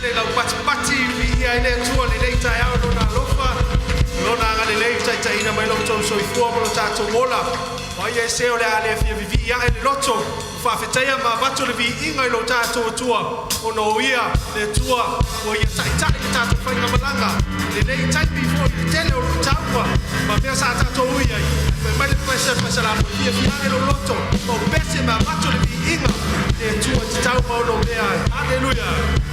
Tele lau patipati, viia ai le Atua i lenei taeao i Lona alofa, Lona agalelei ua taitaiina mai lo outou soifua ma lo tatou ola. O ai e se o le a le fia vivii ae le loto, faafetaia ma avatu le viiga i lo tatou Atua, ona o Ia le Atua ua Ia taitai le tatou faigamalaga i lenei taimi foi i le tele o luitau ma mea sa tatou ui ai. Fai mai le Pasalamo, e fiafia ae lou loto ma ou pese ma avatu le viiga i le Atua e tatau ma ono mea ai. Haleluia!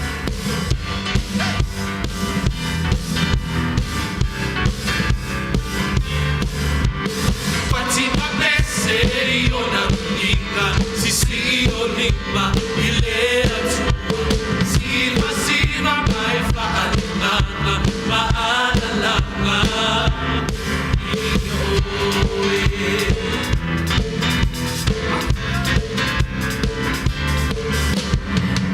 Fatima pese i ona viiga, sisii o lima i le Atua. Sivasiva mai faaalegaga ma alalāga i Oe.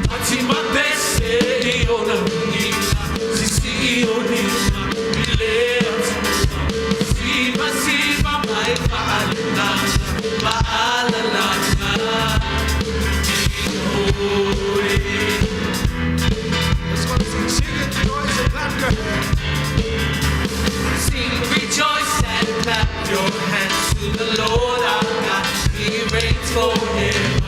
Fatima pese i ona viiga, sisii o lima i le Atua. Sivasiva mai faaalegaga ma alalāga i Oe. Let's go sing, sing and rejoice and clap your hands. Sing, rejoice and clap your hands to the Lord our God. He reigns forever.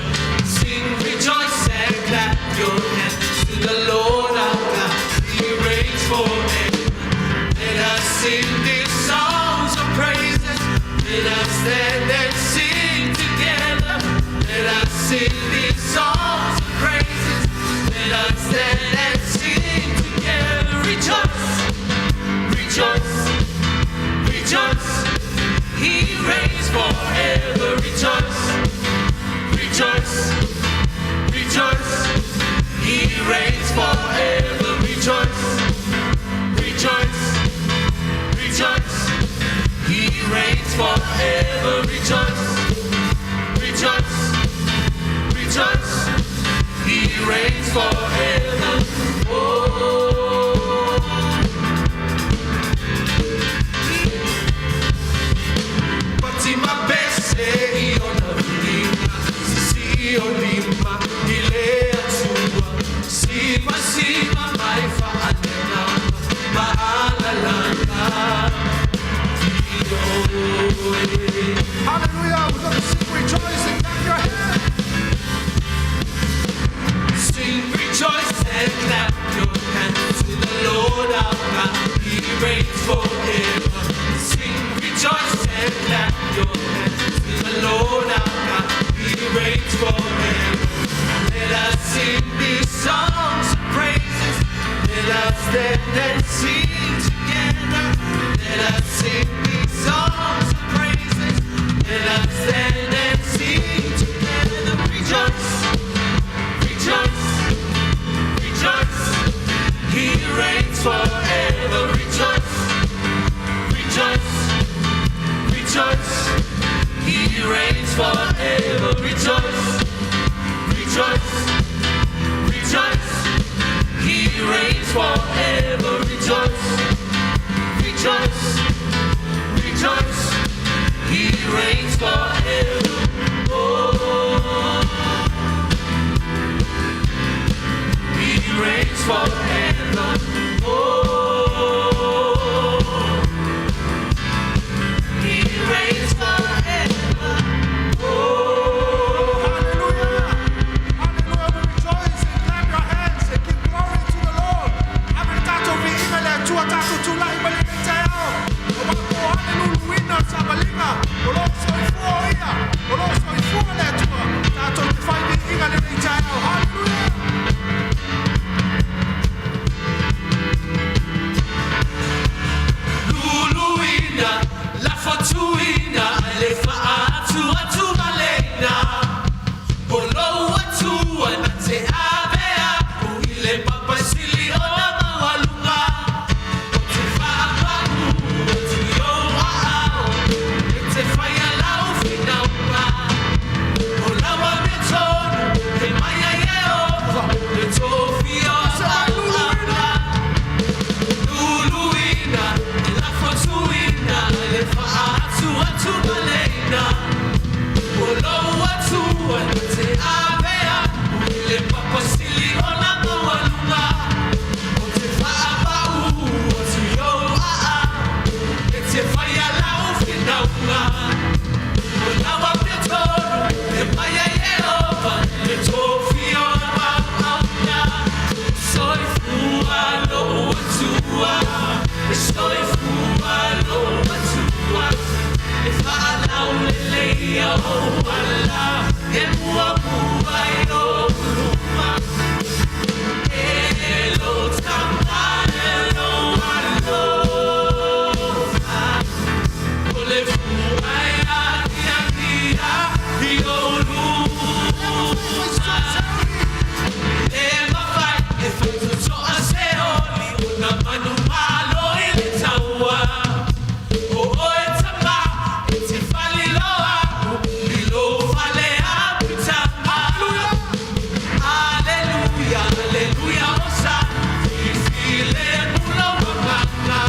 Sing, rejoice and clap your hands to the Lord our God. He reigns forever. Let us sing these songs of praises. Let us stand and sing together. Let us sing these songs of praises. Let us stand and sing together. Rejoice, rejoice. Rejoice, He reigns forever. Rejoice, rejoice, rejoice. He reigns forever. Rejoice, rejoice, rejoice. He reigns forever. Rejoice, rejoice, rejoice. He reigns forever. Oh. Fatima pese i ona viiga, sisii o lima i le Atua. Sivasiva mai faaalegaga ma alalāga i Oe. Hallelujah. We're going to sing, rejoice, and clap your hands. Sing, rejoice, and clap your hands to the Lord our God. He reigns forever. Sing, rejoice, and clap your hands to the Lord our God. He reigns forever. Let us sing these songs of praises. Let us stand and sing together. Let us sing these songs of praises. Let us stand and sing together. Rejoice, rejoice, rejoice. He reigns forever. Rejoice, rejoice, rejoice. He reigns forever. Rejoice, rejoice, rejoice. He reigns forever. Rejoice, rejoice, rejoice. He reigns forever. Oh. He reigns forever. Oh, He reigns forever. Oh, Hallelujah. Hallelujah. We rejoice and clap your hands and give glory to the Lord. Ave le tatou viiga i le Atua tatou tulai mai lenei taeao. O mako haleluluina savaliga. O lo soifua o ia. O lo soifua le Atua. Tatou te fai viiga lenei taeao. Hallelujah. E soifua lou Atua e faalaulelei ou ala e muamua i ou luma. E lou tama e lou alofa, o le fua e akiaki i ou luma. E mafai e faitotoa se oli o nā manumalo i le taua. O oe tama e te faliloa i lou fale apitama. Aleluia, aleluia, osana, filifile mu lou agaga.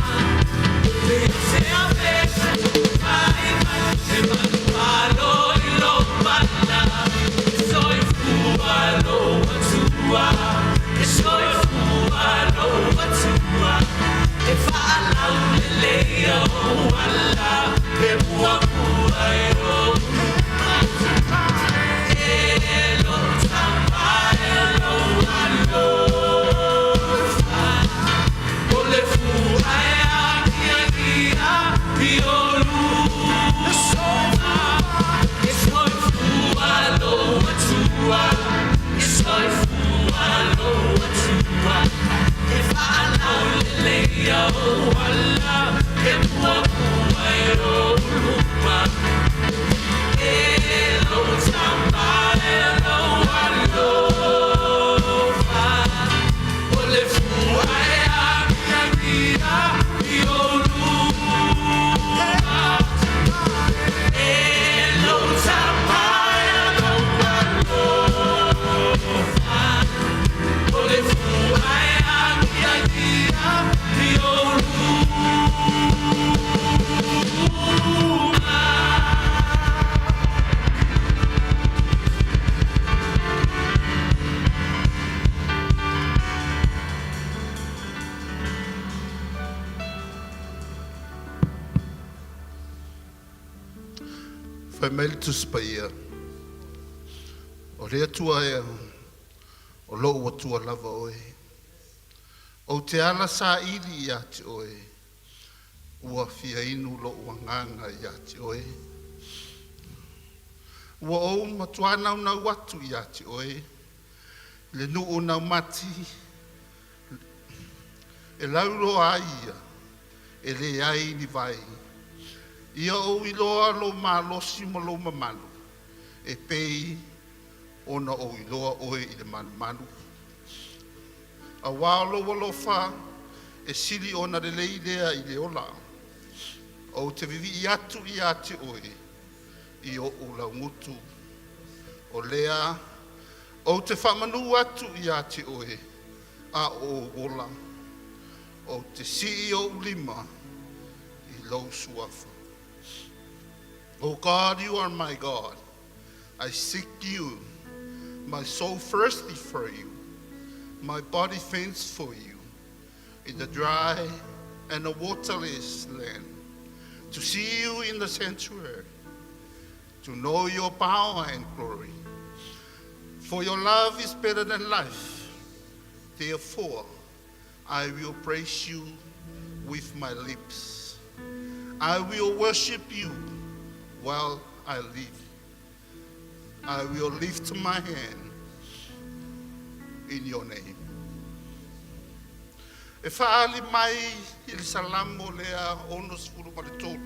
Le se avesa mai mai e manumalo i lou mala. E soifua lou Atua, e soifua lou Atua, e faalaulelei ou ala e muamua i ou luma. E lou tama e lou alofa, o le fua e akiaki i ou luma. E soifua lou Atua, e soifua lou Atua, e faalaulelei ou ala e muamua i ou luma. E lou tama e lou alofa, o le fua e akiaki i ou luma. E lou tama e lou alofa, o le fua e akiaki i ou luma. Fai mai le Tusi Paia, O le Atua ea, o lou Atua lava oe. Ou te ala saili ia te oe, ua fia inu lou agaga ia te oe. Ua ou matuā naunau atu ia te oe, le nuu naumati, e lauloa ai ia, e leai ni vai. Ia ou iloa lou malosi ma lou mamalu, e pei ona ou iloa oe i le malumalu. Auā o lou alofa e sili ona lelei lea i le ola. Ou te vivii atu ia te oe i ou laugutu. O lea ou te faamanu atu ia te oe a o ou ola. Ou te sii ou lima i lou suafa. O God, you are my God. I seek you. My soul thirsty for you. My body faints for you in the dry and the waterless land. To see you in the sanctuary, to know your power and glory. For your love is better than life. Therefore, I will praise you with my lips. I will worship you while I live. I will lift my hand in your name. E faaali mai i le Salamo lea 63.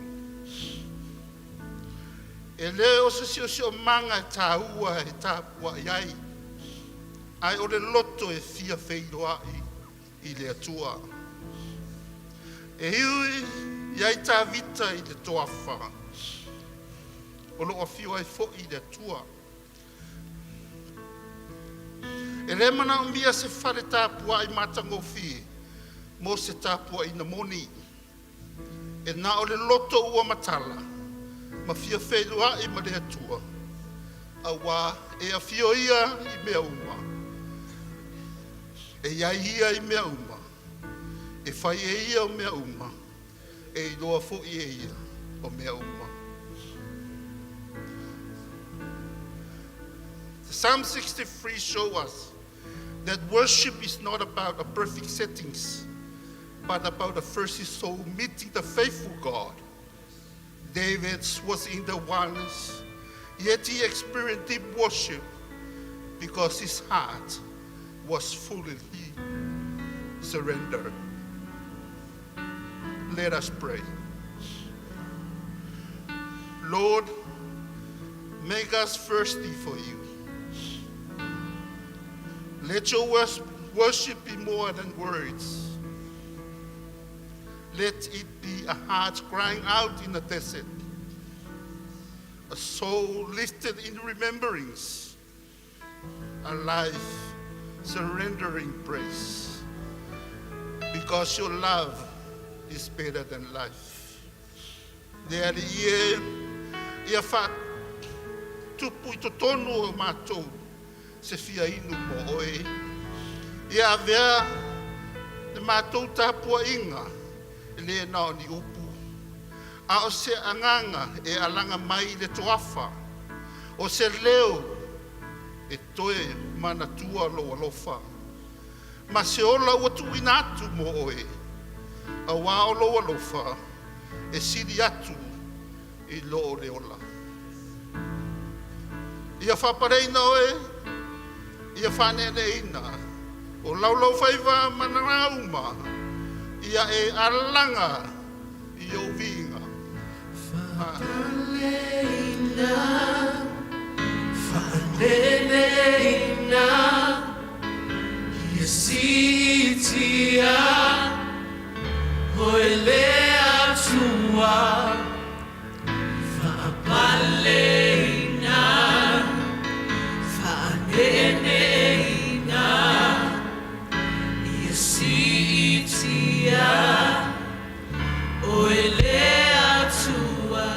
E le o se siosiomaga e taua e tapuai ai, ae o le loto e fia feiloai i le Atua. E ui i ai Tavita i le toafa, o loo afio ai foi le Atua. E le manaomia se fale tapuai matagofie mo se tapuaiga moni. E na o le loto ua matala ma fia feiloai ma le Atua, auā e afio Ia i mea uma, e i ai Ia i mea uma, e fai e Ia o mea uma, e iloa foi e Ia o mea uma. The Psalm 63 show us that worship is not about a perfect settings, but but about the thirsty soul meeting the faithful God. David was in the wilderness, yet he experienced deep worship because his heart was fully surrendered. Let us pray. Lord, make us thirsty for you. Let your worship be more than words. Let it be a heart crying out in the desert, a soul lifted in remembrance, a life surrendering praise. Because your love is better than life. Le Alii e, ia faatupu i totonu o matou se fia inu mo oe. Ia avea le matou tapuaiga e le na o ni upu. A o se agaga e alaga mai le toafa. O se leo e toe manatua lou alofa. Ma se ola ua tuuina atu mo oe. Auā o lou alofa e sili atu i lo le ola. Ia faapaleina oe, ia faaneeneeina, o laulaufaiva ma aga uma, ia e alaga i ou viiga. Faapaleina, faaneeneeina, ia siitia, oe le Atua. Faapaleina, faaneeneeina, ia siitia, oe le Atua.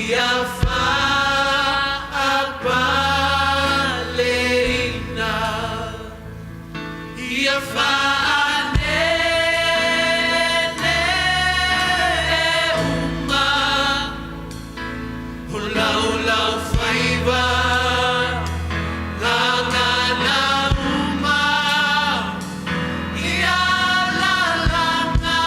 Ia faapaleina, ia faaneenee uma, o laulaufaiva, gagana uma, ia lalaga.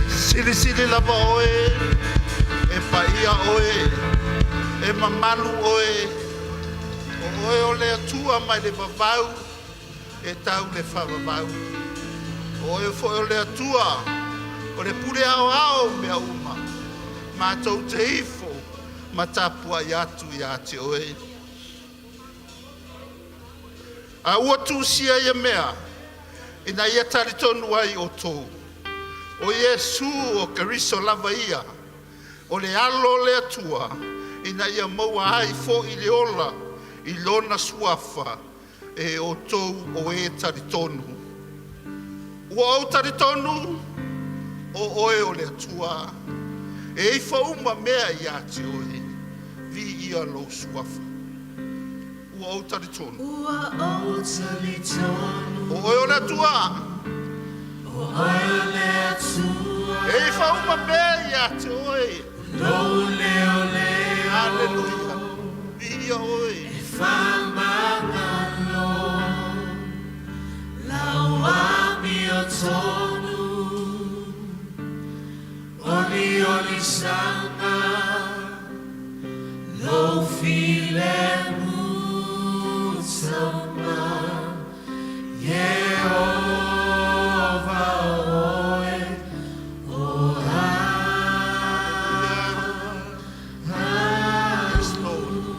Silisili lava oe, e paia oe, e mamalu oe, o oe o le Atua mai le vavau e tau le faavavau. O oe foi o le Atua, o le pule aoao o mea uma, matou te ifo ma tapuai atu ia te oe. A ua tusia ia mea, ina ia talitonu ai outou, o Iesu o Keriso lava ia, o le alo o le Atua, ina ia maua ai foi le ola i Lona suafa e outou o e talitonu. Ua ou talitonu o oe o le Atua, e ifo uma mea ia te oe, viia lou suafa. Ua ou talitonu. Ua ou talitonu O oe o le Atua, o oe o le Atua, e ifo uma mea ia te oe. Lou leo leo Aleluia. Viia oe. E faamagalo, lau amiotonu, olioli saga, lou filemu tauma, Ieova oe o Yes, Lord.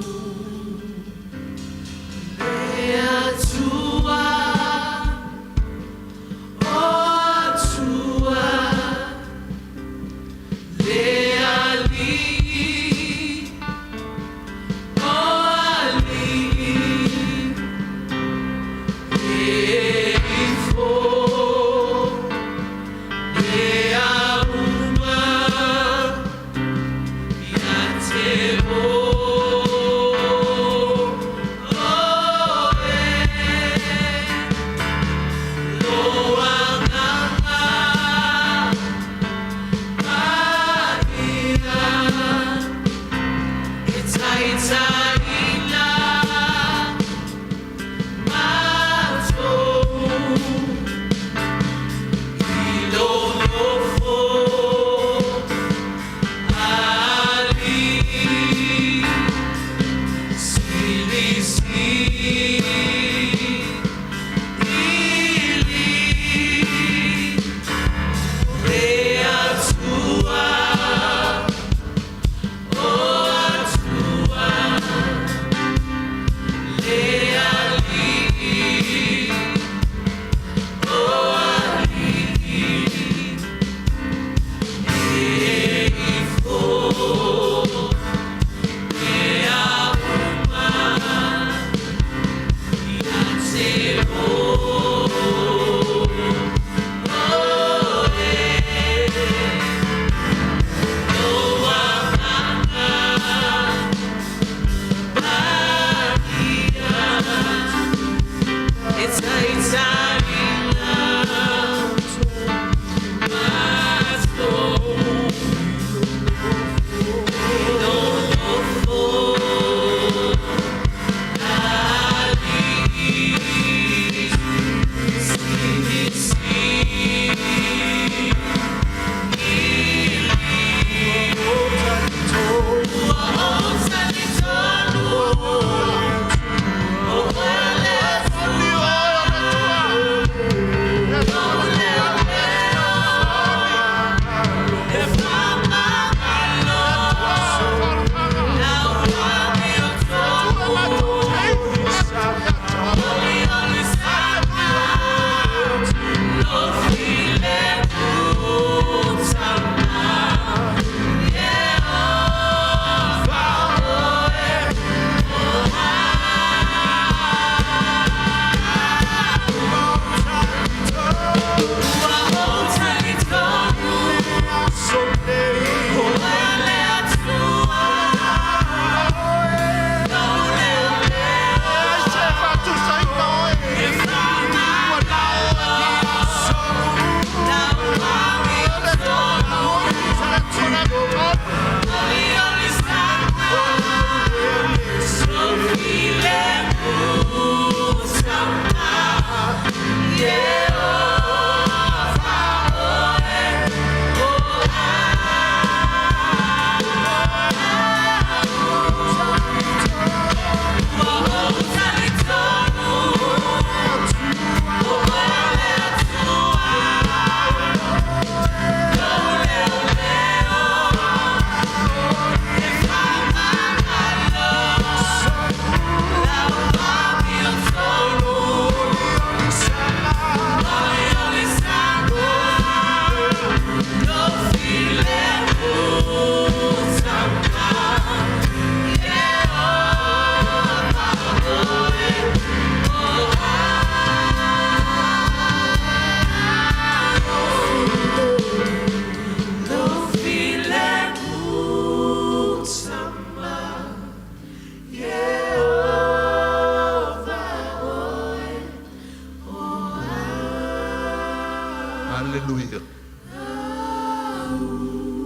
Haleluia.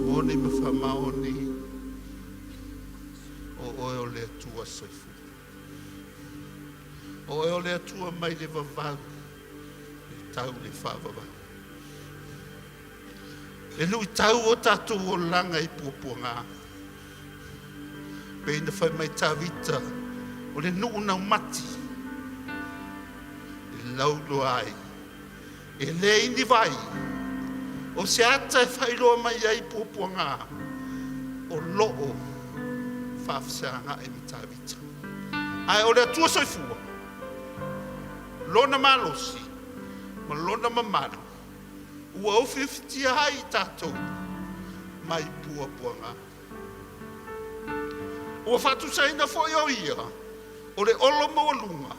Moni ma faamaoni o oe o le Atua soifua. O oe o le Atua mai le vavau e tau i le faavavau. E luitau o tatou olaga i puapuaga. Pei ona fai mai Tavita, o le nuu naumati e lauiloa ai, e leai ni vai, o se ata e faailoa mai ai puapuaga o loo faafesagaai ma Tavita. Ae o le Atua soifua, lona malosi ma lona mamalu ua ufiufitia ai i tatou mai puapuaga. Ua faatusaina foi o ia o le olo maualuga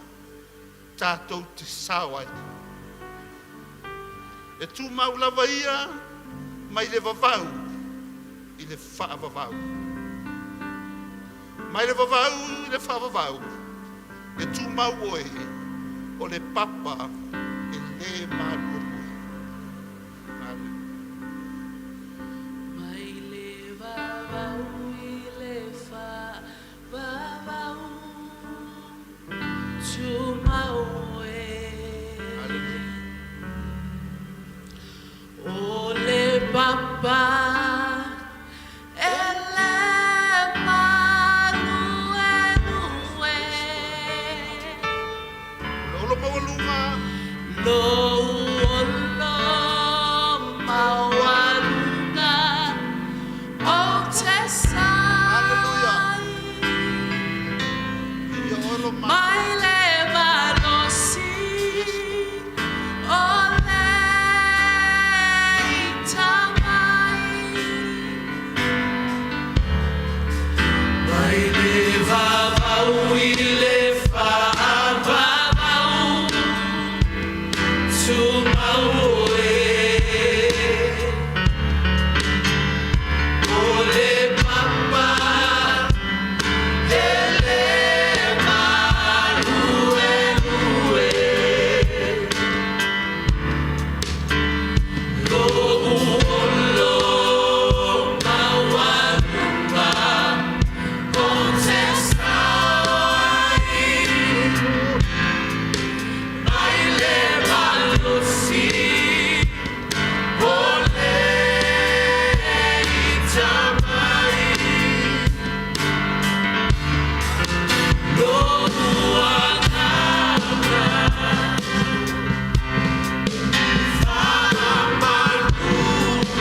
tatou te sao ai. E tumau lava ia mai le vavau i le faavavau. Mai le vavau i le faavavau, e tumau oe o le papa e le maluelue. Mai le vavau i le faavavau, tumau e. O le papa e le maluelue. O le olo maualuga. Lou olo maualuga ou te Haleluia. sai. Ia olo ma. Mai le malosi o le ita mai. Mai le vavau i le faavavau, tumau e. O le papa e le maluelue. Lou olo maualuga ou te sao ai. Mai le malosi o le ita mai. Lou agaga faamalu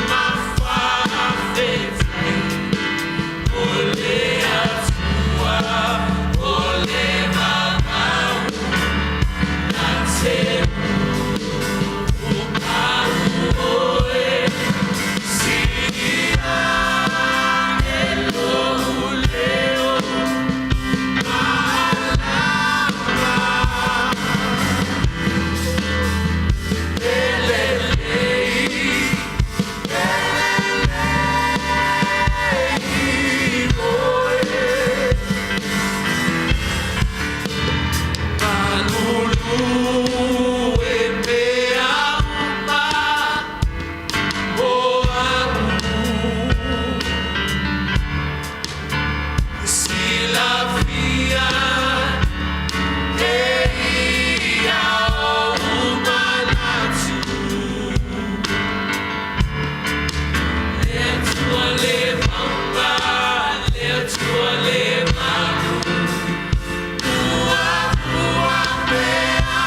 ma faafetai o le Atua o le vavau na te oe sili ae lou leo malama e lelei e lelei oe Galulue mea uma o a'u Silafia e ia ou manatu Le Atua le mauga, le Atua le malu Ua ua mea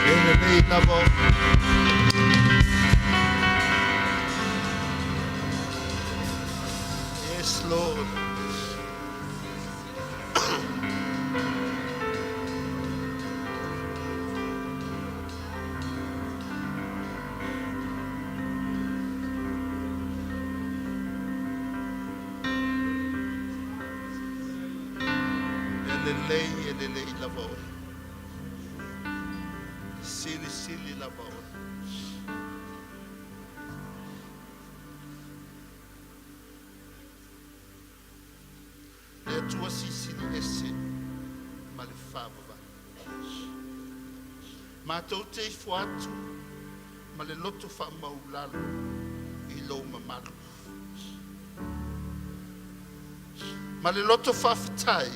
E lelei lava Yes, Lord. E lelei, e lelei lava oe. Silisili lava oe. Le Atua Silisili Ese ma le faavavau. Matou te ifo atu ma le loto faamaulalo i lou mamalu. Ma le loto faafetai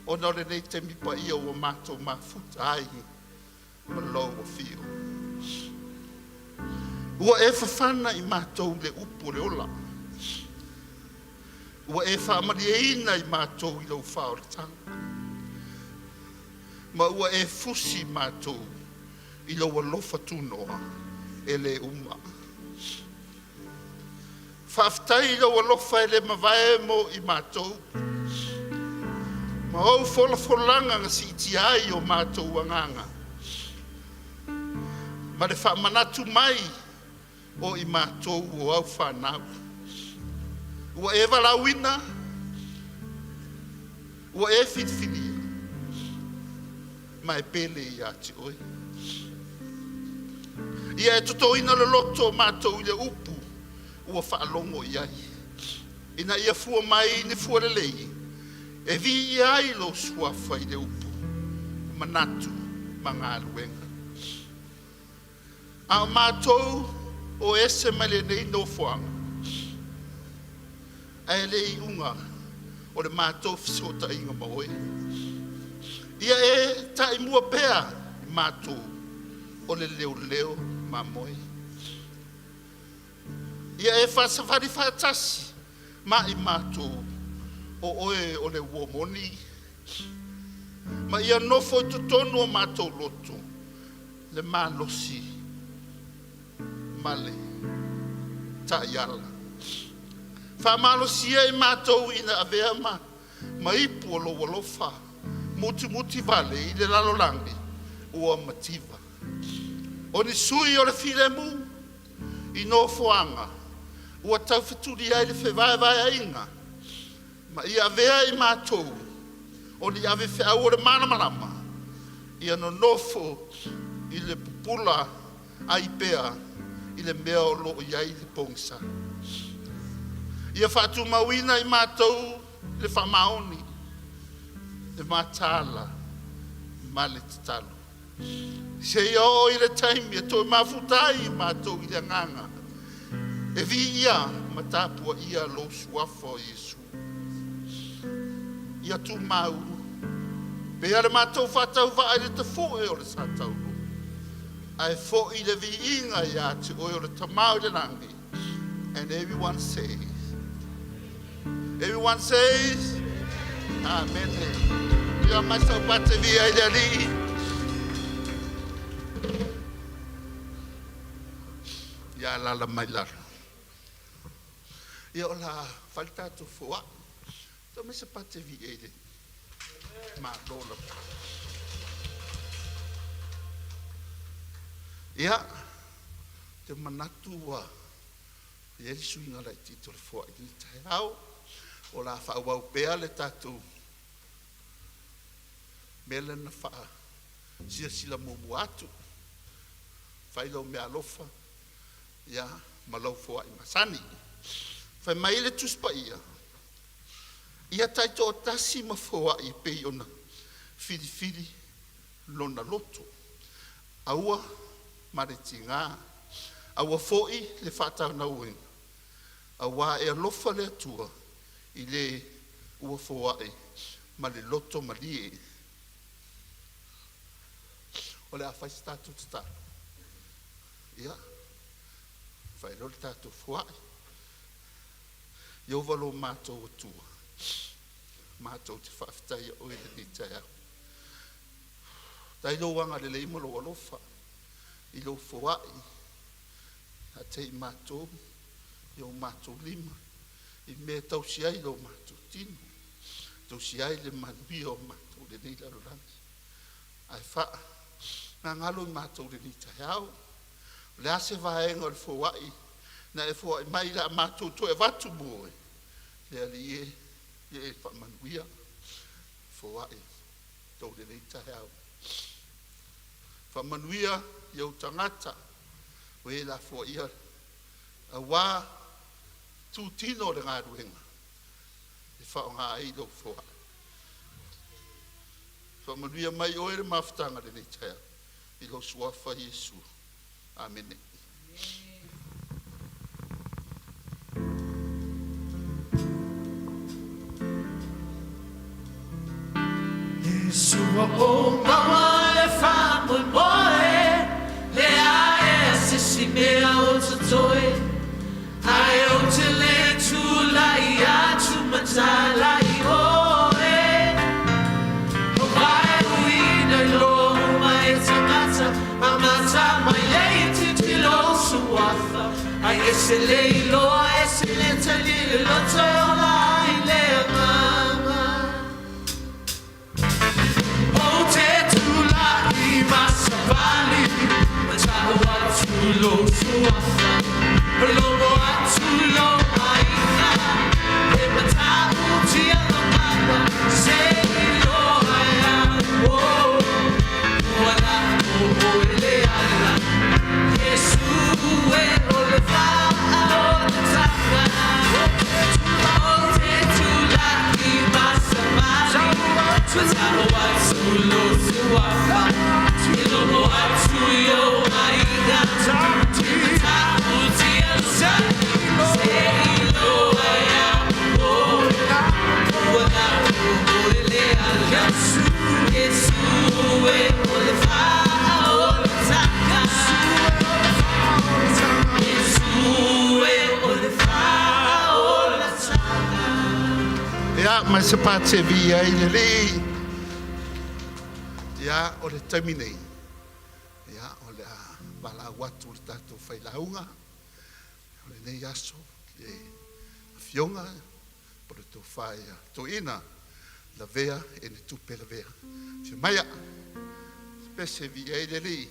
ona o lenei taimi paia ua matou mafuta ai ma lou afio. Ua e fafana i matou le upu o le ola. Ua e faamalieina i matou i lau faaolataga. Ma ua e fusi matou i lou alofa tunoa e le uma. Faafetai i lou alofa e le mavae mo i matou, ma ou folafolaga na siitia ai o matou agaga, ma le faamanatu mai o i matou o au fanau. Ua e valaauina, ua e filifilia, ma e pele ia te oe. Ia e totoina le loto o matou i le upu ua faalogo i ai, ina ia fua mai ni fua lelei, e viia ai lou suafa i le upu, manatu ma galuega. A o matou o ese mai lenei nofoaga, ae le iuga o le matou fesootaiga ma oe. Ia e taimua pea i matou o le leoleo mamoe. Ia e faasavali faatasi ma i matou o oe o le uo moni, ma ia nofo i totonu o matou loto le malosi ma le taiala. Faamalosia i matou ina avea ma ipu o lou alofa mutimuti vale i le lalolagi ua mativa. O ni sui o le filemu i nofoaga ua taufetuli ai le fevaevaeaiga, ma ia avea i matou o ni ave feau o le malamalama, ia nonofo i le pupula ai pea i le mea o lo o i ai le pogisa. Ia faatumauina i matou le faamaoni, le mataala ma le tatalo. Seia oo i le taimi e toe mafuta ai i matou i le agaga e viia ma tapuaia lou suafa o Iesu. Ia tumau pea le matou faatauvaa i le tafue o le sa taulu, ae foi le viiga ia te oe o le Tama i le lagi. And everyone says, everyone says, Amen. Ia mai sau pate via i le alii. Ia alala mai lalo. Ia o la fai le tatou foai. Tau mai se pate vi e le malo lava. Ia, te manatu ua i ai le suiga laitiiti o le foai i lenei taeao. O le a faaauau pea le tatou mea lea na faasilasila muamua atu. Fai lou meaalofa ia ma lau foai masani. Fai mai le Tusi Paia, ia taitoatasi ma foai e pei ona filifili lona loto, aua ma le tigā, aua foi le faatalauina, auā e alofa le Atua i le ua foai ma le loto malie. O le a fai se tatou tatalo, ia fai loa le tatou foai. Ieova lo matou Atua, matou te faafetaia Oe i lenei taeao. Faafetai i Lou agalelei ma Lou alofa i Lou foai ia te i matou i o matou lima i mea e tausi ai lo matou tino, tausi ai le manuia o matou i lenei lalolagi. Ae faagagalo i matou i lenei taeao. O le a se vaega o le foai na e foai mai o le a matou toe avatu mo oe? Le Alii e, ia e faamanuia foai tou i lenei taeao. Faamanuia i ou tagata o e lafoaia auā itutino o le galuega e faaaoga ai lau foai. Faamanuia mai oe i le mafutaga i lenei taeao, i lou Suafa Iesu. Amene. Ua ou maua le faamoemoe, leai se isi mea o totoe, ae ou te le tulai atu matala i oe. Ua e uina i loa uma e tagata, amata mai lei tilotilo suafa, ai ese le iloa, ese le tali le loto e ola ai le agaga. Ou te tulai ma savali, ma tau atu lou suafa, logo atu lou aiga, e matautia gagana, se iloa e au, oh, ua lako oe le ala, Iesu e o le faaolataga. Ou te tulai ma savali, ma tau atu lou suafa, e logo atu i ou aiga, e matautia gagana, se iloa e au, ua lako oe le ala, Iesu e o le faaolataga. Iesu e o le faaolataga. Ia, ma se pate vi ai le lii. Ia, o le taimi nei, ia, o le a valaau atu le tatou failauga o lenei aso, le afioga po le tofa ia Toeaina Lavea Enatupe Lavea. Afio maia, pese vi ai le Alii.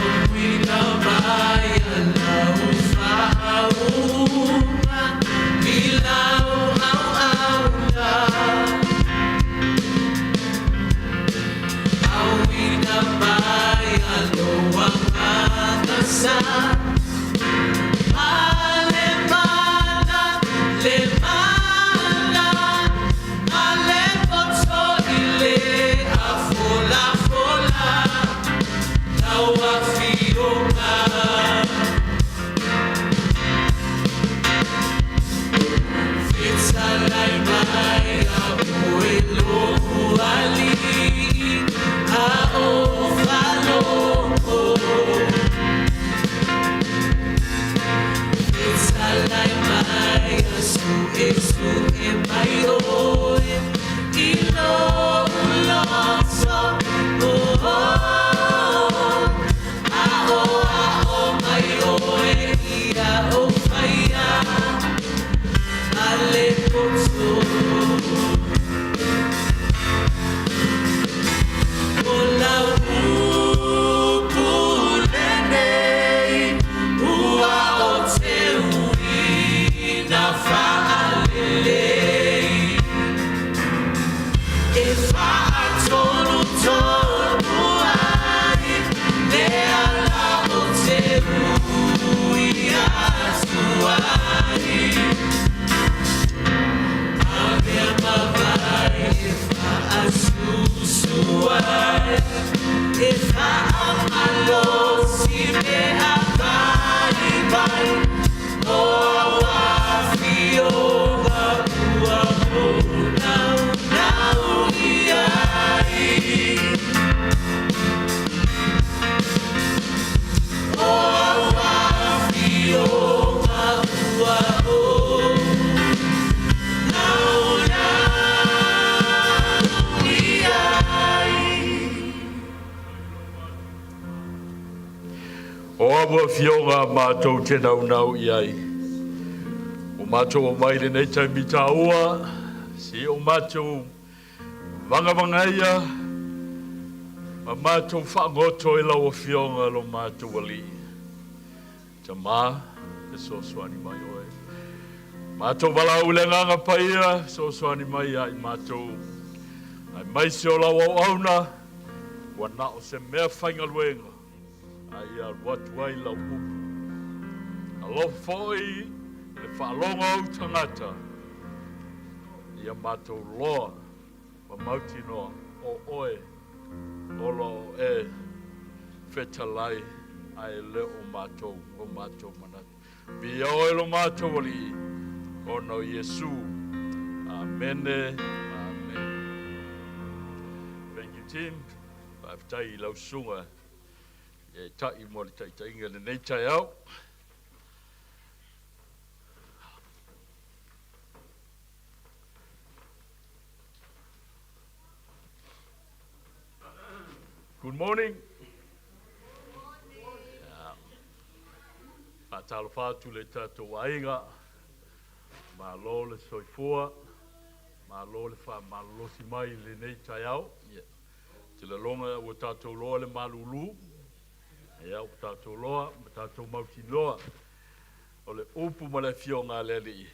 Auina mai lau faauuga i lau auauna. Auina mai. O au afioga matou te naunau i ai. Ua matou omai i lenei taimi taua, si o matou vagavagaia ma matou faagoto i lau afioga lo matou Alii. Tama, fesoasoani mai oe. Matou valaau i le Agaga Paia, fesoasoani mai ia i matou. Aemaise o lau auauna, ua na o se mea faigaluega, a ia alu atu ai lau upu. Alofa foi i le faalogo o ou tagata, ia matou loa ma mautinoa o oe o lo o e fetalai ae le o matou o matou manatu. Viia oe lo matou Alii, ona o Iesu. Amene. Amene. Thank you, team. Faafetai i lau susuga e ta'i mo le taitaiga i lenei taeao. Good morning. Faatalofa atu le tatou aiga. Malo le soifua, malo le faamalolosi mai i lenei taeao. Ia, te lagona ua tatou loa le malulu. Ia, ua tatou loa ma tatou mautinoa o le upu ma le afioga a le Alii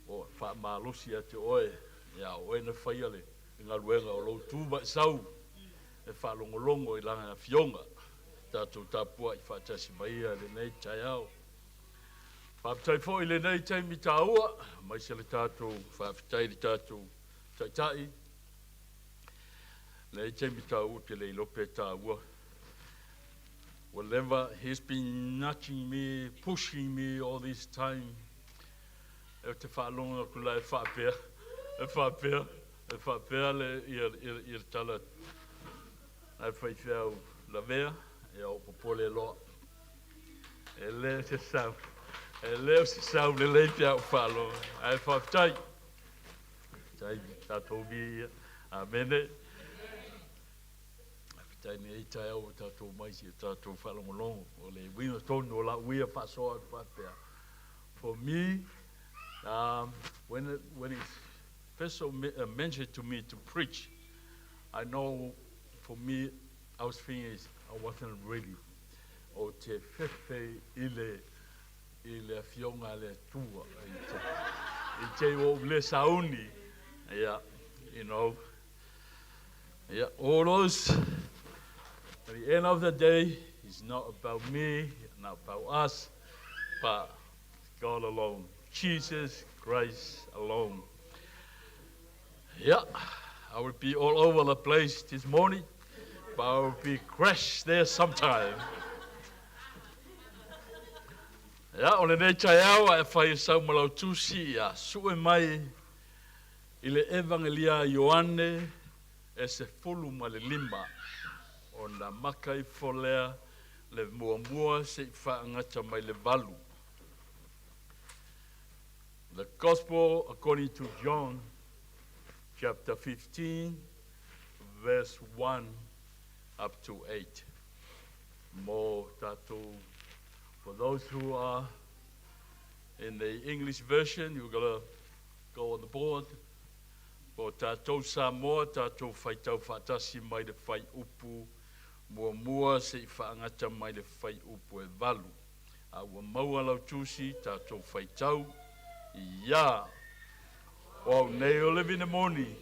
o faamalosi ia te oe, ia o oe na faia le galuega o lou tu ma e sau e faalogologo i lana afioga. Tatou tapuai faatasi mai ia lenei taeao. Faafetai foi i lenei taimi taua, aemaise le tatou faafetai i le tatou taitai. Lenei taimi taua te le iloa pe taua. Whatever he's been nudging me, pushing me all this time. E te faalogo atu la e faapea, e faapea, e faapea le ia ia ia le tala ai faifeau lavea, ia o popole loa. E le o se sau, e le o se sau lelei pe a ou faalogo. Ae faafetai. Faafetai tatou viia. Amene. Faafetai nei taeao ua tatou mai si o tatou faalogologo. O le uiga tonu o lau ia faasoa atu faapea. For me, when it's first mentioned to me to preach, I know for me, I was thinking is I wasn't ready. O te fefe i le i le afioga a le Atua i te i ua ou le sauni. Yeah, yeah, all those, at the end of the day, it's not about me, not about us, but God alone. Jesus Christ alone. Yeah, I will be all over the place this morning, but I will be crashed there sometime. Ia, o lenei taeao a e fai e sau ma lau tusi, ia sue mai i le Evagelia a Ioane e 15, ona maka ifo lea le muamua se'i faagata mai le 8. The Gospel according to John, chapter 15, verse 1 up to 8. Mo tatou, for those who are in the English version, you're going to go on the board. Mo tatou Samoa, tatou faitau faatasi mai le fuaiupu 1 se'i faagata mai le fuaiupu e 8. A ua maua lau tusi, tatou faitau. Ia. O au nei o le vine moni,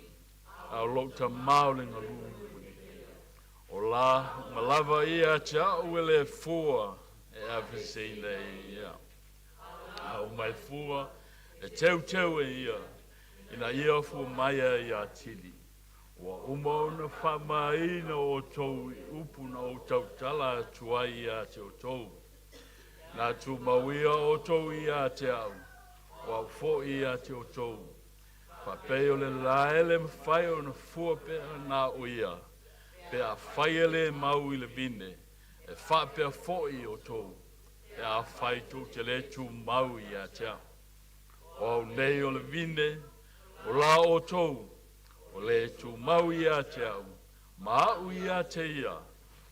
a o lou Tamā o le galū. O la ma lava ia te au e le fua e aveseina e ia. A o mai fua e teuteu e ia, ina ia fua mai ai ia tili. Ua uma ona faamāina outou i upu na ou tautala atu ai ia te outou. Na tumau ia outou ia te au, o au foi ia te outou. Faapei o le lae le mafai ona fua pe a na o ia, pe afai e le mau i le vine, e faapea foi outou, pe afai tou te le tumau ia te au. O au nei o le vine, o la outou, o le tumau ia te au, ma au ia te ia,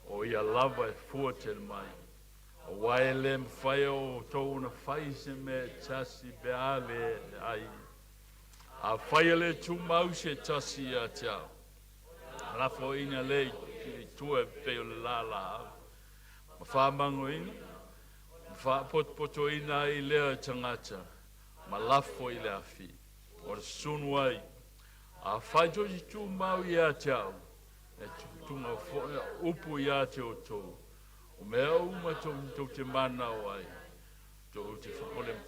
o ia lava e fua tele mai. Aua e le mafai e outou ona fai se mea e tasi pe a le ai. Afai e le tumau se tasi ia te au, lafoina lea i tua e pei o le lalaau, ma faamagoina, ma faapotopotoina ai lea e tagata, ma lafo i le afi, o le susunu ai. Afai tou te tumau ia te au, e tuga foi au upu ia te outou, o mea uma tou te manao ai, tou te ole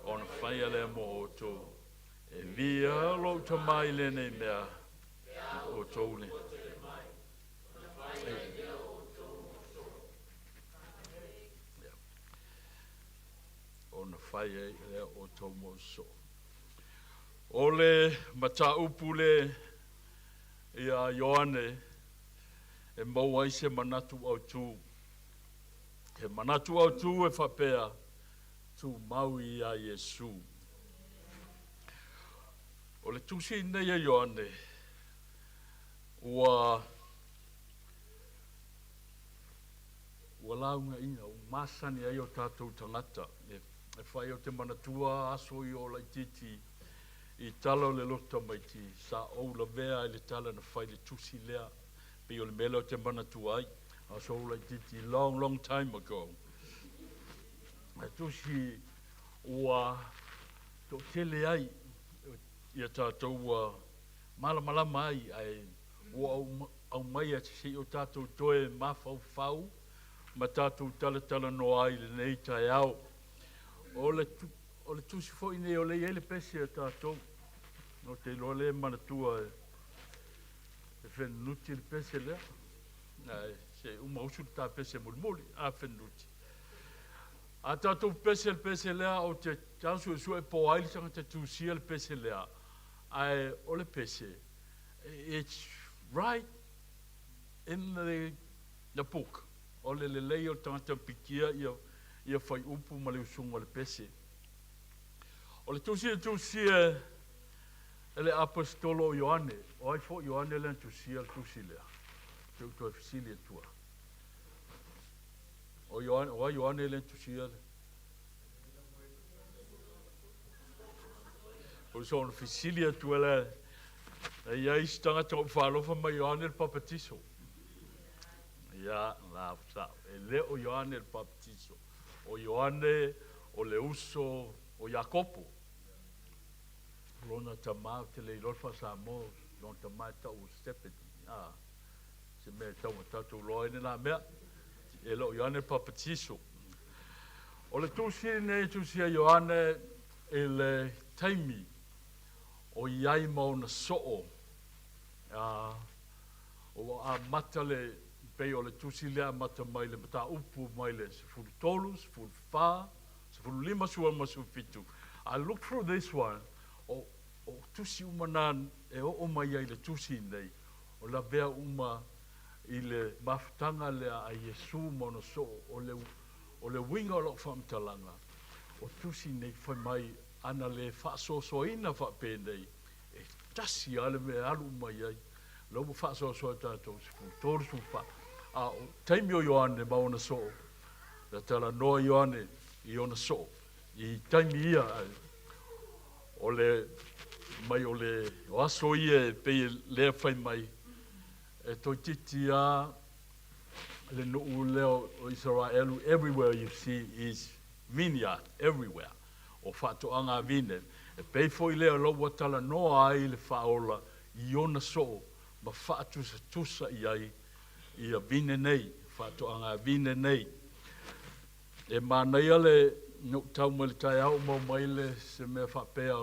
ona faia lea mo outou. E viia lou Tama i lenei mea, outou le ona fai ai lea outou mo soo. O le mataupu le ia Ioane e maua ai se manatu autu. He manatu autu e faapea, tumau ia Iesu. O le tusi nei a Ioane, ua laugaina, ua masani ai o tatou tagata. E fai o te manatua aso i o laititi i tala o le loto tamaiti, sa ou lavea ai le tala na fai le tusi lea, pei o le mea lea o te manatua ai, aso o laititi, long, long time ago. E tusi ua toatele ai ia tatou ua malamalama ai, ae ua aumaia se i o tatou toe mafaufau ma tatou talatalanoa ai lenei taeao. O le tusi foi nei o le i ai le pese a tatou. O te iloa le manatua e fenunuti le pese lea. Ae se uma usu le ta pese mulimuli, a fenunuti. A tatou pese le pese lea, o te tau suesue po ai le tagata tusia le pese lea. Ae o le pese, it's right in the book. O le lelei o le tagata pikia ia fai upu ma le usuga o le pese. O le tusi e tusia e le apostolo o Ioane, o ai foi Ioane lea na tusia le tusi lea. Te utu e fesili atua. O Ioane, o ai Ioane lea na tusia le. O so fesili atua le e iai isi tagata o faalofa mai Ioane le Papatiso. Ia, la sa, e le o Ioane le Papatiso. O Ioane o le uso o Iakopo. Lona tama o te le iloa le faa-Samoa, lona tama e tau o Sepedi. Ah, se mea e tau ma tatou loa ai lena mea. E le o Ioane le Papatiso. O le tusi nei tusi a Ioane i le taimi o iai ma ona soo, ua amata le pei o le tusi lea amata mai le mataupu mai le 13, 14, 15, 16, 17. I look through this one, o tusi uma nā e oo mai ai le tusi nei, o lavea uma i le mafutaga lea a Iesu ma ona soo, o le uiga o lau faamatalaga, o tusi nei fai mai ana le faasoasoaina faapenei, e tasi lava le mea e alu uma i ai. Lea ua faasoasoa e tatou 13, 14. A o taimi o Ioane ma ona soo, na talanoa Ioane i ona soo, i taimi ia, o le mai o le o aso ia e pei e lea fai mai, e toeitiiti lava le nuu lea o Isaraelu, everywhere you see is vineyard, everywhere. O faatoaga a vine. E pei foi lea o lau ua talanoa ai le faaola i ona soo ma faatusatusa i ai ia vine nei, faatoaga a vine nei. E manaia le na ou tau mai le taeao mau mai le se mea faapea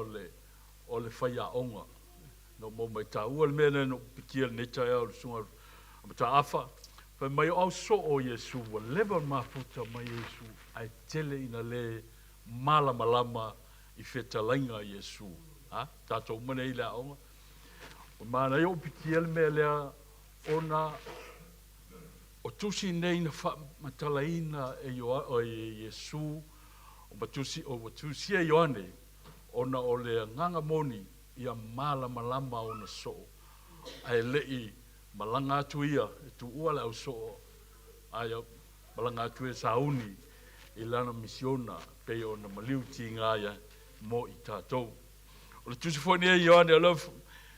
o le faiaoga. Na ou mau mai taua le mea lea na ou pikia lenei taeao le susuga a Mataafa. Fai mai o au soo o Iesu, ua leva ona mafuta mai Iesu, ae tele ina le malamalama i fetalaiga a Iesu. Ha? Tatou uma nei i le aoga. O manaia ou pikia le mea lea ona o tusi nei na faamatalaina e Iesu, o tusia e Ioane, ona o le agaga moni ia malamalama ona soo, ae lei malaga atu ia e tuua le au soo, ae malaga atu e sauni i lana misiona pei ona maliu tiga ia mo i tatou. O le tusi foi nei Ioane o lea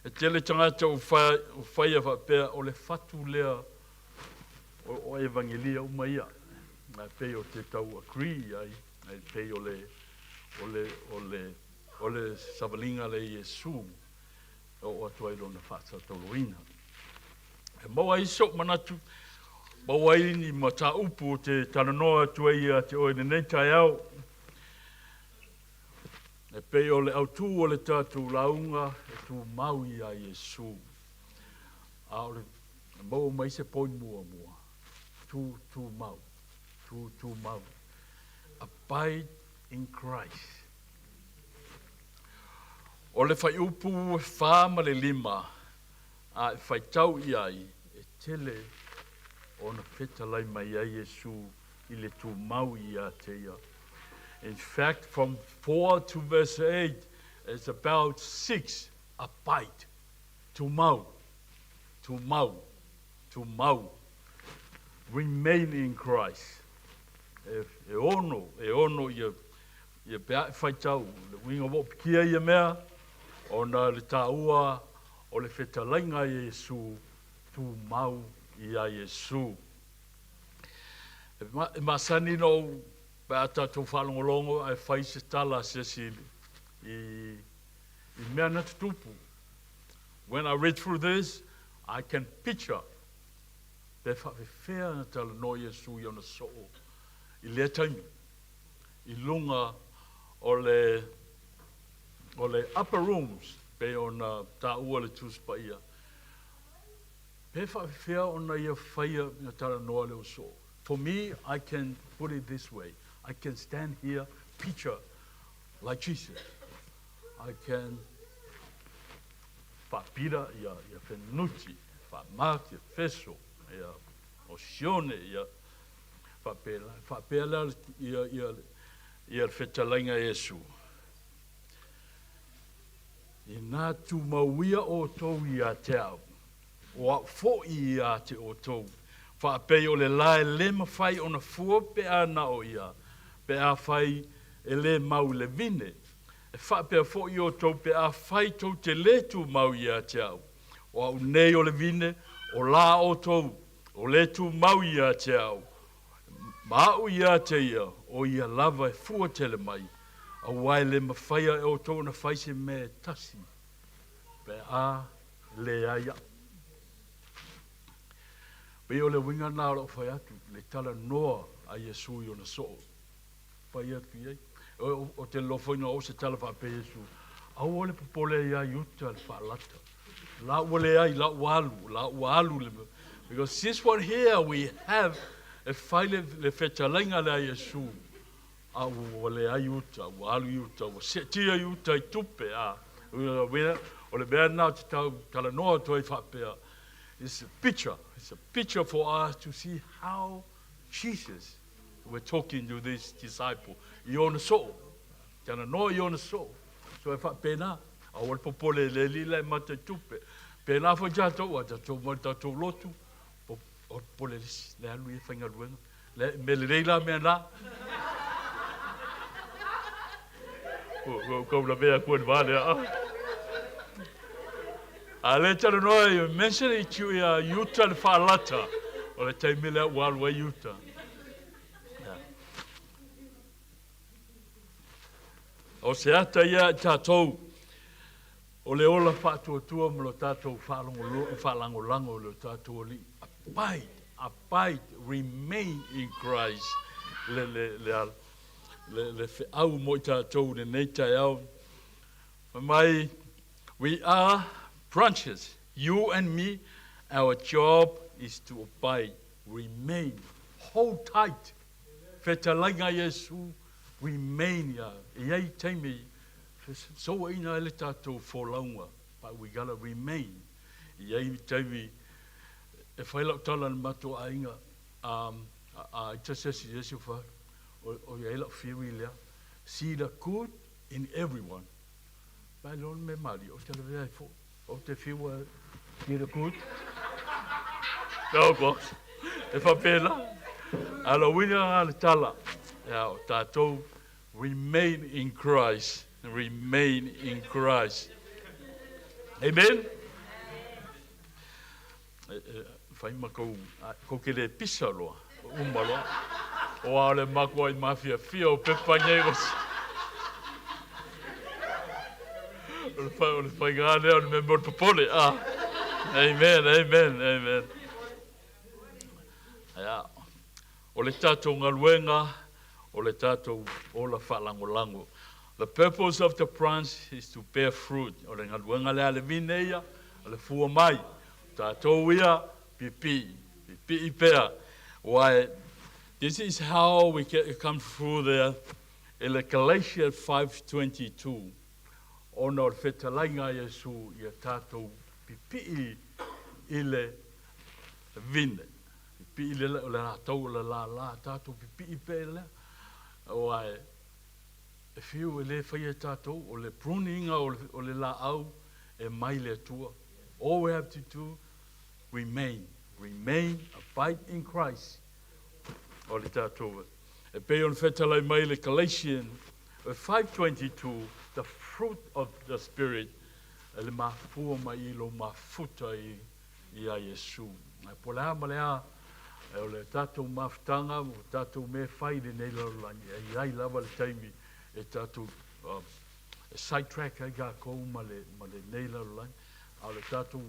e tele tagata ua faia faapea o le fatu lea o Evagelia uma ia. Ae pei ou te tau agree i ai, e pei o le o le o le o le savaliga lea i Iesu e oo atu ai lona faatautoloina. E maua ai so'u manatu, maua ai ni mataupu ou te talanoa atu ai ia te oe i lenei taeao. E pei o le autū o le tatou lauga e tumau iā Iesu. A o le maua mai se point muamua, tu tumau, tu tumau. Abide in Christ. O le fuaiupu 4 ma le 5, a e faitau i ai, e tele ona fetalai mai ai Iesu i le tumau ia te ia. In fact, from 4 to verse 8, it's about 6, abide, tumau, tumau, tumau, remain in Christ. E ono, e ono ia, ia pe a e faitau, le uiga ua opikia ia mea, ona le taua o le fetalaiga a Iesu, tumau iā Iesu. E masani na ou pe a tatou faalogologo ae fai se tala a se isi i i mea na tutupu. When I read through this, I can picture pe faafefea na talanoa Iesu i ona soo i lea taimi i luga o le o le upper rooms pei ona taua le Tusi Paia. Pe faafefea ona ia faia na talanoa le uso. For me, I can put it this way. I can stand here, picture like Jesus. I can faapira ia, ia Fenunuti, faamark ia Feso, ia o Sione, ia faapela, faapea lea ia, ia, ia le fetalaiga Iesu. Inā tumauia outou ia te au, o au foʻi ia te outou, faapei o le lae lē mafai ona fua pe a na o ia, pe afai e lē mau i le vine, e faapea foʻi outou pe afai tou te lē tumau ia te au. O au nei o le vine, o lā outou, o lē tumau ia te au, ma a'u ia te ia, o ia lava e fua tele mai, auā e lē mafaia e outou ona fai se mea e tasi pe a leai a'u. Pei o le uiga lena o la'u fai atu, le talanoa a Iesu i ona soo, fai atu i ai. O te alofa ina oo se tala faapea Iesu, aua le popole iā Iuta le faalata. La ua leai, la ua alu, la ua alu le. Because this one here we have e fai le, le fetalaiga lea Iesu, a ua leai Iuta, ua alu Iuta, ua seetia Iuta i tupe, a. O le mea lena ou te tau talanoa atu ai faapea, it's a picture, it's a picture for us to see how Jesus, we're talking to this disciple, i ona soo, talanoa i ona soo. So e faapena, aua le popole le alii la e mata i tupe. Pēlā foi tatou, a tatou mai le tatou lotu, o popole le isi, le alu ia faigaluega. Le mea lelei la mea na. Ua kau lavea aku e le vā lea. A le talanoa i mention i tiu ia Iuta le faalata. O le taimi lea ua alu ai Iuta. O se ata ia i tatou o le ola faatuatua ma lo tatou faalagolago i lo tatou Alii. Abide, abide, remain in Christ le, le, le, le, le feau mo i tatou i lenei taeao. Fai mai, we are branches, you and me, our job is to abide, remain, hold tight. Fetalaiga Iesu, remain ia. E i ai taimi fesouaina ai le tatou folauga, but we gotta remain. E i ai taimi e fai lau tala i le matou aiga, um, a, i tasi asi i esi fa, o i ai lau theory lea, see the good in everyone. Mai loa le mea malie, ou te lavea ai foi. Ou te fiu e see the good. No, of course. E faapena. A o le uiga lena o le tala, ia, o tatou remain in Christ, remain in Christ. Amen. E, e, fai ma kou, kou ke le pisa loa, uma loa. O a o le makoa i mafiafia o pepa nei o O le whai, o le whai ngā lea o le mea mo le popole. Ah. Amen, amen, amen. Ia, o le tatou galuega, o le tatou ola faalagolago. The purpose of the branch is to bear fruit. O le galuega lea a le vine ia, o le fua mai. O tatou ia, pipii, pipii pea. Why, this is how we get, come through there i le Galatians 5:22, ona o le fetalaiga a Iesu ia tatou pipii i le vine. Pipii le, o le latou o le lālā, tatou pipii pea i lea. Aua e, e fiu e le faia e tatou, o le pruning o le, o le laau e mai le Atua. All we have to do, remain, remain, abide in Christ. O le tatou, e pei ona fetalai mai le Galatian 5:22, the fruit of the Spirit, e le mafua mai i lou mafuta i i a Iesu. Ae po o le a ma le a, e o le tatou mafutaga, o tatou mea e fai i lenei lalolagi, e i ai lava le taimi e tatou uh, e sidetrack ai tatou ma le, ma lenei lalolagi, a o le tatou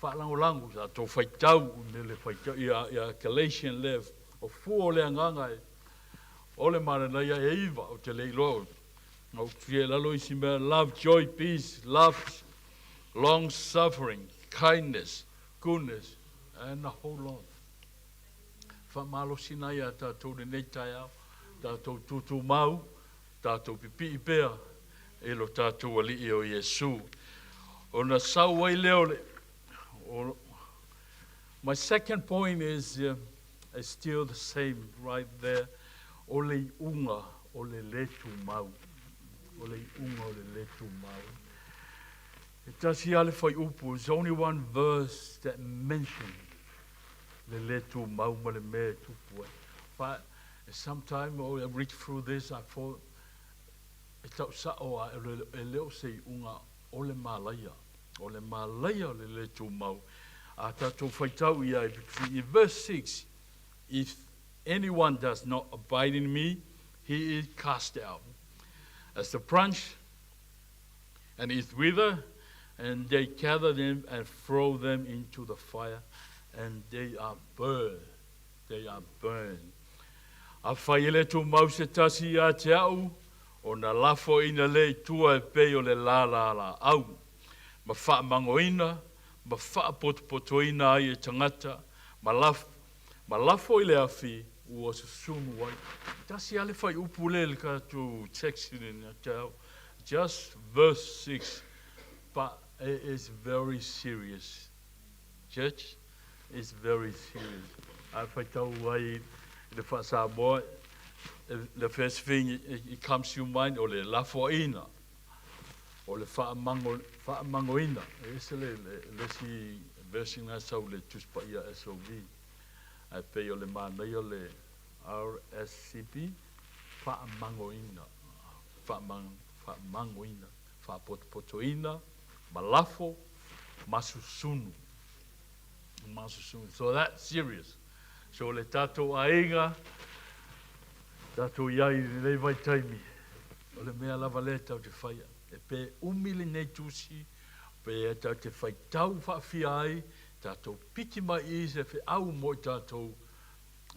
faalagolago, tatou faitau, me le faitau, ia, ia Galatian le, o fua o le agaga e, o le mananaia e iva, o te le iloa, na ou fia lalo isi mea, love, joy, peace, love, long suffering, kindness, goodness, and a whole lot. Faamalosi nai a tatou lenei taeao, tatou tūtūmau, tatou pipii pea i lo tatou Alii o Iesu. Ona sau ai lea o le, o, my second point is, is still the same right there. O le iuga o le le tumau. O le iuga o le le tumau. E tasi lava le fuaiupu, there's only one verse that mention le le tumau ma le mea e tupu ai. But sometime oh, I read through this, I thought, e tau sao a e le o se iuga o le malaia. O le malaia o le le tumau. A tatou faitau i ai, in verse 6, if anyone does not abide in me, he is cast out. As the branch and is wither, and they gather them and throw them into the fire, and they are burned. They are burned. Afai e le tumau se tasi ia te au, ona lafoina lea i tua e pei o le lālā laau, ma faamagoina, ma faapotopotoina ai e tagata, ma laf, ma lafo i le afi, ua susunu ai. Tasi lava le fuaiupu lea i le tatou text i lenei taeao. Just verse 6, but it is very serious. Church, it's very serious. A faitau ai i le faa-Samoa, the first thing it, it comes to your mind, o le lafoaina, o le faamango, faamangoina. E ese le, le, le isi version na sau le Tusi Paia SOV. Ae pei o le manaia le RSCP, faamangoina, faamang, faamangoina, faapotopotoina, malafo, masusunu. Masusunu. So that's serious. So le tatou aiga, tatou i ai i lenei vaitaimi, o le mea lava lea tatou te faia. E pe umi lenei tusi, pe e tatou te faitau faafia ai, tatou piki mai i se feau mo i tatou,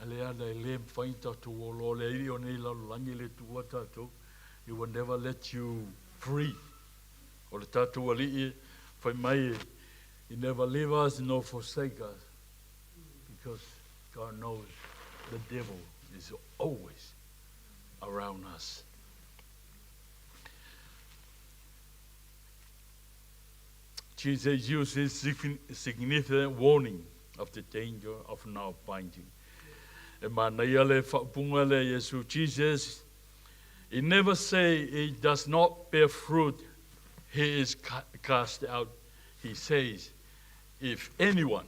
lea na e le mafai ona tatou olo o le alii o nei lalolagi e le tuua tatou, he will never let you free. O le tatou alii fai mai, he never leave us nor forsake us, because God knows the devil is always around us. Jesus uses significant warning of the danger of not binding. E manaia le faaupuga lea Iesu, Jesus, he never say he does not bear fruit, he is cast out. He says, if anyone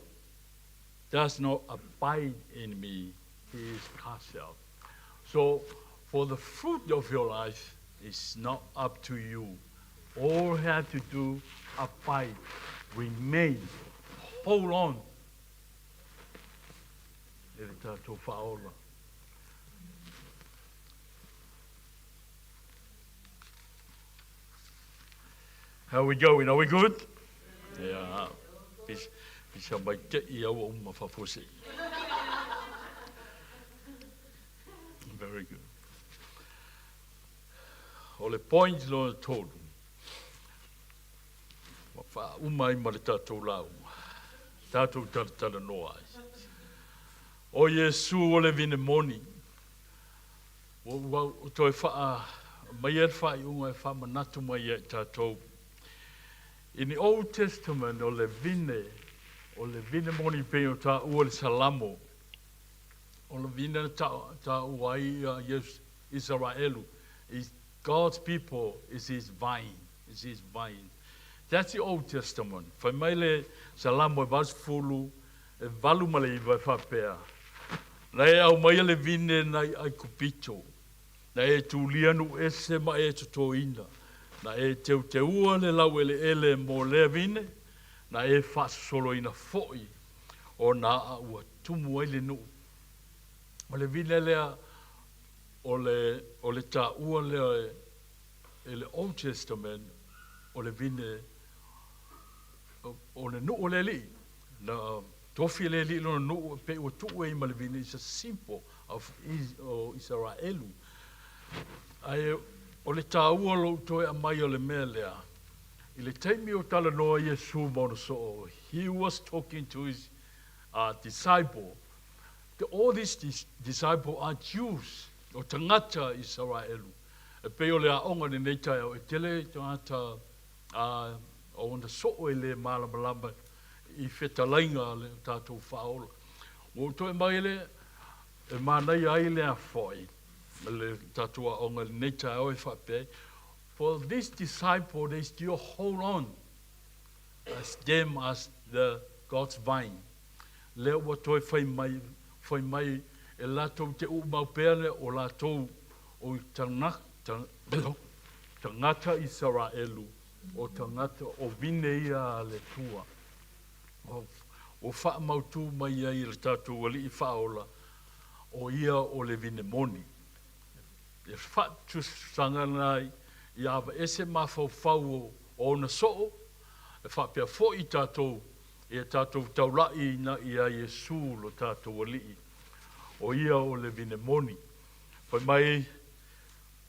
does not abide in me, He is cast out. So, for the fruit of your life is not up to you. All you have to do, abide, remain, hold on. E le tatou faaola. How are we going? Are we good? Yeah. Pisa, pisa mai te i aua uma whafose. Very good. O le point lona tolu. Ua faauma ai ma le tatou lauga. Tatou talatalanoa ai. O Iesu o le vine moni. Ua ou toe faa maia le faaiuga e faamanatu mai ia i tatou. In the Old Testament o le vine, o le vine moni pei o taua le Salamo, o le vine na taua ai ia Isaraelu, is God's people is his vine, is his vine. That's the Old Testament. Fai mai le Salamo e 88 e faapea, Na e aumaia le vine nai Aikupito, na e tulia nuu ese ma e totoina, na e teuteua le laueleele mo lea vine, na e faasosoloina foi ona aa ua tumu ai le nuu. O le vine lea, o le, o le taua lea e le Old Testament, o le vine, o le nuu o le Alii. Na tofi e le Alii lona nuu e pei ua tuu ai ma le vine, it's a symbol of Isaraelu. Ae o le taua o lou toe aumai o le mea lea, i le taimi o talanoa Iesu ma ona soo, he was talking to his disciple. The, all these disciple are Jews, o tagata Isaraelu. E pei o le aoga i lenei taeao, e tele tagata o ona soo e le malamalama i fetalaiga a le tatou Faaola. Ua ou toe mai le e manaia ai le afoai le tatou aoga i lenei taeao e faapea ai, for this disciple they still hold on as them as the God's vine. Lea ua toe fai mai, fai mai e latou te uumau pea lea o latou o tagata Isaraelu, o tagata o vine ia a le Atua. Ua faamautū mai ai e le tatou Alii Faaola, o ia o le vine moni. E faatusatusaga lena ia aveese mafaufau o ona soo, e faapea foi tatou ia tatou taulai ina ia Iesu lo tatou Alii, o ia o le vine moni. Fai mai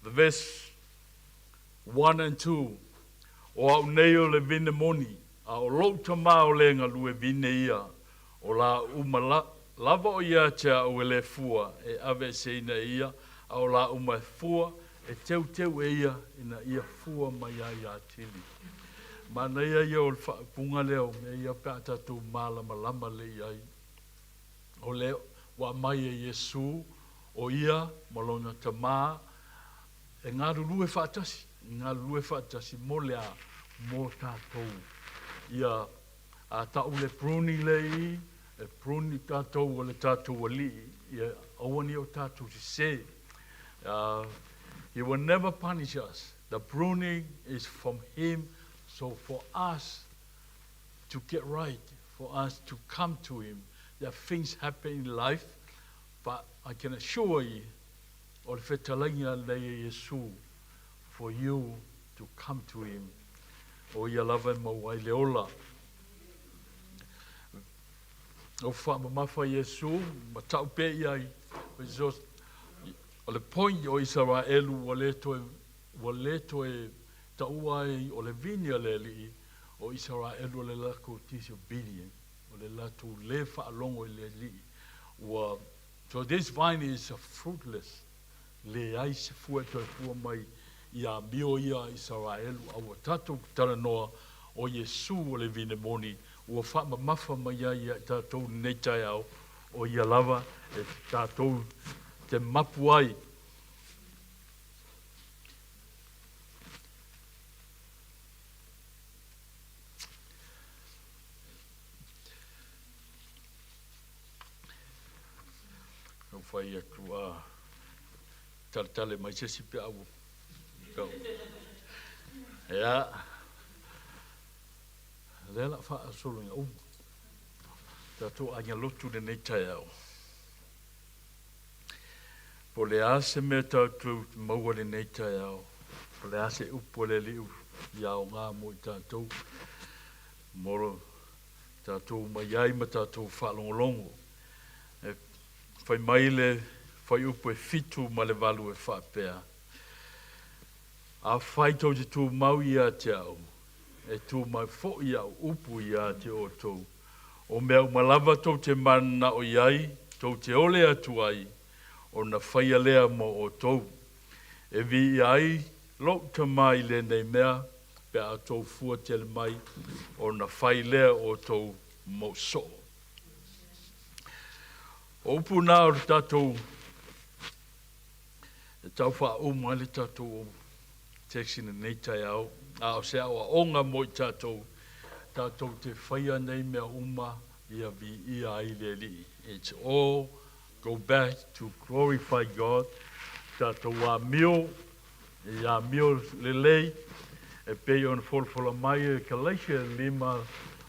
the verse 1 and 2, O au nei o le vine moni, a o lou Tama o le galue vine ia, o la uma lava o ia te au e le fua e aveeseina e ia, a o la uma e fua e teuteu e ia ina ia fua mai ai atili. Manaia ia o le faaupuga lea o mea ia pe a tatou malamalama lelei ai. O le ua aumai e Iesu, o ia ma lona Tama e galulue faatasi, e galulue faatasi mo le a? Mo tatou. Ia, a tau le pruning lea i i, e pruning tatou e le tatou Alii, ia aua ne i o tatou sese. He will never punish us. The pruning is from him, so for us to get right, for us to come to him. There are things happen in life, but I can assure you, o le fetalaiga lenei e Iesu, for you to come to him. O ia lava e maua ai le ola. O faamamafa Iesu, ma tau pea i ai, o le point o Isaraelu ua le toe, ua le toe taua ai o le vini a le Alii, o Isaraelu o le latou disobedient, o le latou le faalogo i le Alii. Ua, so this vine is a fruitless, leai se fua e toe fua mai i amio ia a Isaraelu, a ua tatou talanoa o Iesu o le vine moni, ua faamamafa mai ai ia i tatou lenei taeao, o ia lava e tatou te mapu ai. Taumafai atu a taletale mai se isi peau tau. Ia. Lea la faasolo ina uma. Tatou aiga lotu lenei taeao. Po o le a se mea tatou te maua lenei taeao, po o le a se upu a le Alii i aoga mo i tatou, mo tatou mai ai ma tatou faalogologo. E fai mai le fuaiupu e 7 ma le 8 e faapea, Afai tou te tumau ia te au, e tumau foi au upu ia te outou. O mea uma lava tou te mananao i ai, tou te ole atu ai, ona faia lea mo outou. E viia ai lou Tama i lenei mea, pe a outou fua tele mai, ona fai lea o outou mou soo. O upu na o le tatou e tau faauma ai le tatou text i lenei taeao, a o se aoaoga mo i tatou, tatou te faia nei mea uma ia viia ai le Alii. It's all go back to glorify God. Tatou amio, i amio lelei, e pei ona folafola mai e Kalaisia 5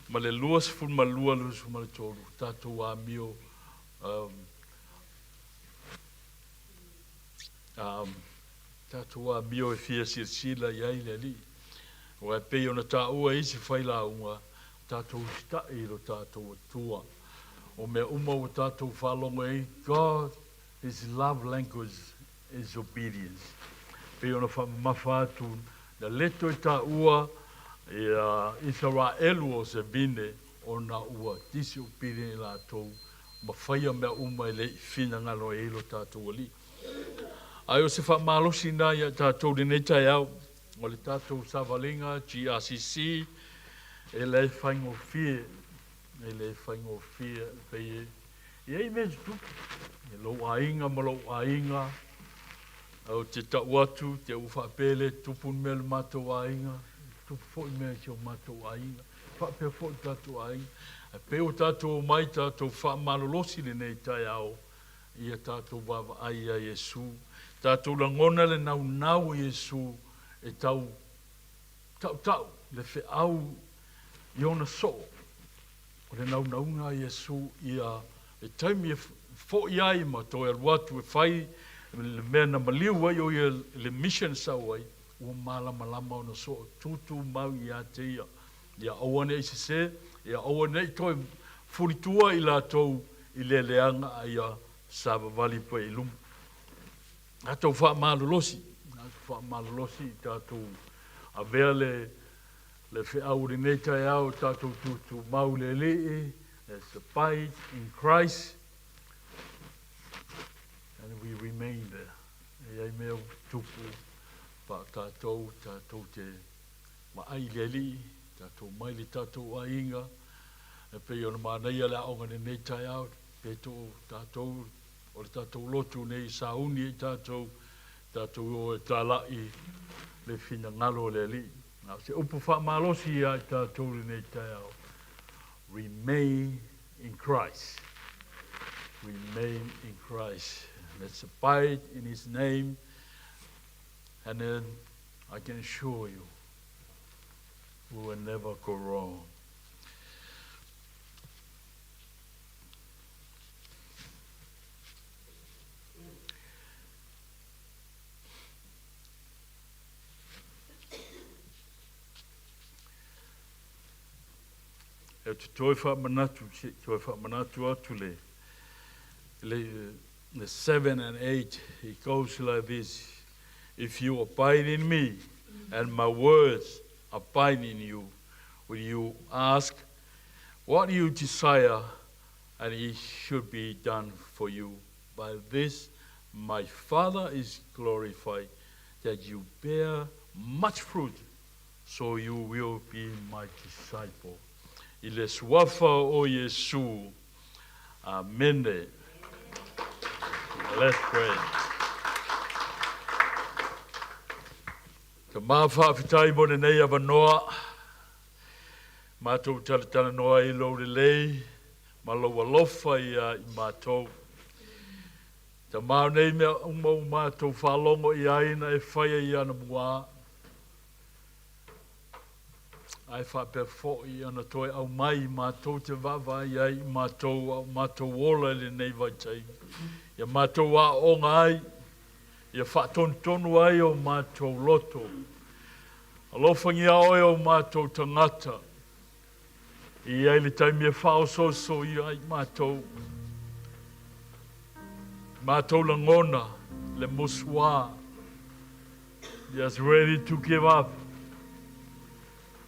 ma le 22, 23, tatou amio tatou amio e fia silasila i ai le Alii. Aua e pei ona taua e isi failauga, tatou usitai i lo tatou Atua. O mea uma ua tatou faalogo ai, God, His love language is obedience. Pei ona faamamafa atu, na le toe taua ia Isaraelu o se vine ona ua disobedient i latou ma faia mea uma e le i finagalo ai lo tatou Alii. Ae o se faamalosi na ia tatou lenei taeao, o le tatou savaliga GRCC, e le faigofie, e le faigofie, pei e i ai mea tutupu i lou aiga ma lou aiga. Ou te tau atu, te ua faapea le tupu ni mea i le matou aiga, tupu foi mea i si o matou aiga, faapea foi le tatou aiga. Ae pei ua tatou omai tatou faamalolosi lenei taeao, ia tatou vaavaai ia Iesu, tatou lagona le naunau o Iesu e tau tautau le feau i ona soo. O le naunauga a Iesu ia le taimi e fo'i ai ma toe alu atu e fai le mea na maliu ai o ia le mission sau ai, ua malamalama ona soo tutumau ia te ia. Ia aua ne i sese, ia aua ne i toe fulitua i latou i le leaga, a ia savavali pea i luma. Tatou faamalolosi, tatou faamalolosi i tatou avea le le feau o lenei taeao, tatou tutumau le Alii, let's abide in Christ and we remain there. E ai mea tupu pa tatou, tatou te vaai i le Alii, tatou mai le tatou aiga, e pei ona manaia le aoga lenei taeao, pe to tatou o le tatou lotu nei sauni i tatou, tatou o e talai le finagalo o le Alii. Na o se upu faamalosi ia i tatou lenei taeao. Remain in Christ. Remain in Christ. Let's abide in His name. And then I can assure you, we will never go wrong. E te toe faamanatu, se toe faamanatu atu le, le, the 7 and 8, it goes like this. If you abide in me and my words abide in you, will you ask what you desire and it should be done for you. By this my Father is glorified, that you bear much fruit, so you will be my disciple. I le suafa o Iesu. Amene. Let's pray. Tama faafetai mo lenei avanoa. Matou talatalanoa ai lou lelei ma lou alofa ia i matou. Tama o nei mea uma ua matou faalogo i ai na e faia i anamua, ae faapea foi ona toe aumai matou te vaavaai ai i matou a o matou ola i lenei vaitaimi, ia matou aooga ai, ia faatonutonu ai o matou loto. Alofagia oe o matou tagata, e i ai le taimi e faaosoosoia ai matou, matou lagona le musuā, just ready to give up.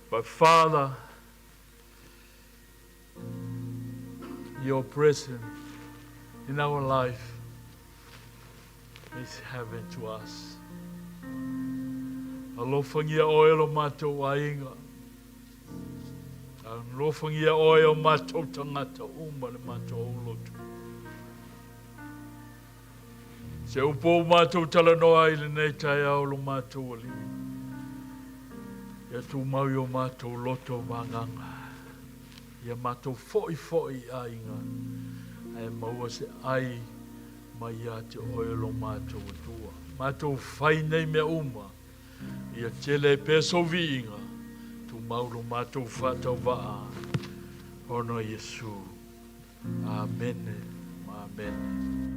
But Father, your presence in our life is heaven to us. Alofagia oe lo matou aiga. Alofagia oe o matou tagata uma le matou aulotu. Se upu ua matou talanoa ai i lenei taeao lo matou Alii, ia tumau i o matou loto ma agaga, ia matou foi foi i aiga, ae maua se ai mai ia te oe lo matou Atua. Matou fai nei mea uma, ia tele ai pea sou viiga, tumau lo matou faatauvaa, ona o Iesu. Amene ma amene.